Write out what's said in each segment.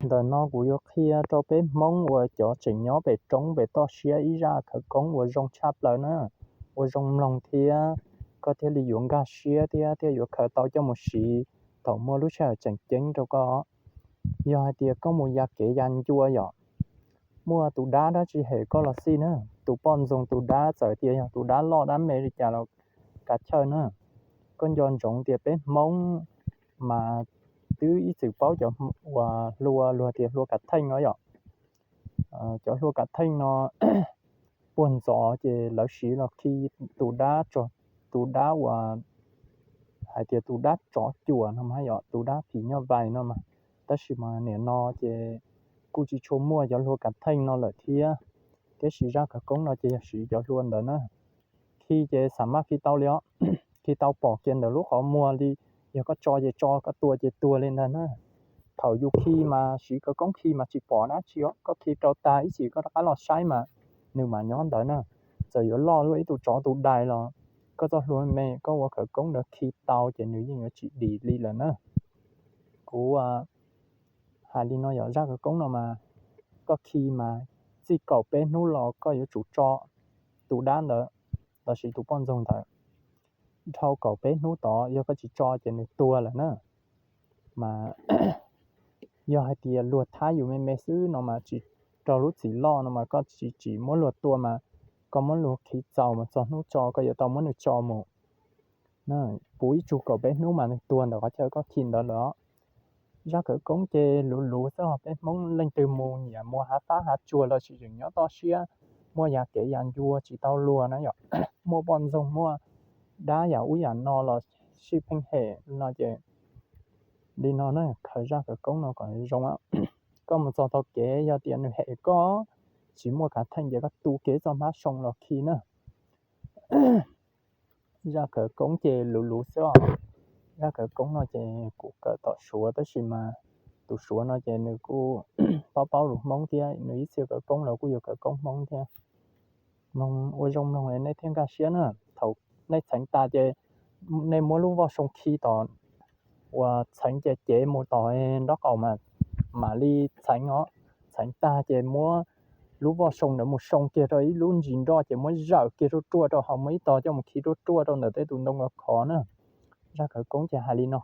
Ntawm no kuv yuav qhia rau peb Hmoob uas cov tseem nyob pem roob pem toj siab ib zaj khawv koob uas zoo tshaj plaws na, ua zoo mloog thiab koj thiaj li yuav nkag siab thiab thiaj yuav khaws tau coj mus siv thaum muaj lub sij hawm tseem ceeb rau koj. Yog hais tias koj mus ya kev ya ncua yom, muaj tus dab dab tsi hem koj los xij na, tus poj ntxoog tus dab txawm tias yog tus dab loj dab me li cas los kav chawj na. Koj nco ntsoov tias peb Hmoob mas twb ib txwm paub cov uas hlua luag tias hlua kav theej no yom. Cov hlua kav theej no puag ntxov ces lawv siv los khi tus dab, tus dab uas hais tias tus dab tsov cuam no mas yom, tus dab phim nyuj vais no mas. Tab sis mas nim no ces kuj tsis tshua muaj cov hlua kav theej no lawm thiab, tiam sis zaj khawv koob no ces yog siv cov hlua ntawd na. Khi ces xam maj khi tau li os, khi tau pom kiag ntawm lub qhov muag li, yog koj tso ces tso, koj tua ces tua li ntag na. Thaum yus khi mas siv khawv koob khi mas tsis pom dab tsi os, koj khi rau tag ib chim koj rov qab los saib mas nws mam nyob ntawd na. Txawm yuav loj luaj ib tug tsov tus dais los koj txoj hlua me koj ua khawv koob ntawd khi tau ces nws yeej yuav tsis dim li lawm na. Kuv hais li no yog zaj khawv koob no mas koj khi mas txij kaum peb hnub los koj yuav tsum tso tus dab ntawd lossis tus poj ntxoog ntawd. Dhau kaum peb hnub tod yog koj tsis tso ces nws tuag lawm na. Mas yog hais tias luag thab yus me me xwb no mas tsis raug lub txim loj no mas koj tsis tsim muab luag tua mas koj muab luag khi txaus mas txog hnub tso koj yuav tau muab nws tso mus. Puv ib tsug kaum peb hnub mas nws tuag ntawm qhov chaw koj khi ntawd lawm. Zaj khawv koob ces luv luv xwb os, peb Hmoob leej twg mus nyiam mus hav fab hav tsuag lossis tseem nyob toj siab, muaj ya kev ya ncua tsis tau luag na yom, muaj poj ntxoog muaj dab yam ub yam no los sib pheej hem no ces li no na, khaws zaj khawv koob no kom zoo. Koj mus txog tau kev yog tias nws hem koj tsis muaj kav theej ces koj tu kev txoj hmab soo los khi na. Zaj khawv koob ces luv luv xwb os. Zaj khawv koob no ces kuv kawm tom Suav tab sis mas tus Suav no ces nws kuj paub paub lus Hmoob thiab, nws ib txhia khawv koob los kuj yog khawv koob Hmoob thiab. Mloog ua zoo mloog nej thiaj nkag siab na. Thaum nej txheev tas ces nej muab lub voj soo khi tom uas txheev ces cev mus tom nraub qaum mas mam li txheev os. Txheev tag ces muab lub voj soo ntawd mus soo kiag rau ib lub ntsis nroj ces muab zawm kiag ruaj ruaj rau hauv, muab ib tog coj mus khi ruaj ruaj rau ntawm tej tus ntoo uas khov na. Zaj khawv koob ces hais li no: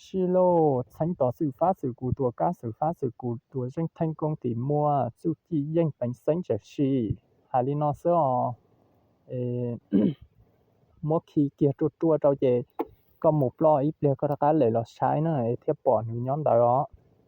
Sib lauj, txheev tom xwm fab xwm kus tuam kab, xwm fab xwm kus tuam zeej theej koob tim muaj, txuj ci yeej peev xeeb tsawm si. Hais li no xwb os. Muab khi kiag ruaj ruaj rau ces koj mus ploj ib pliag koj rov qab lem los saib na thiaj pom nws nyob ntawd os.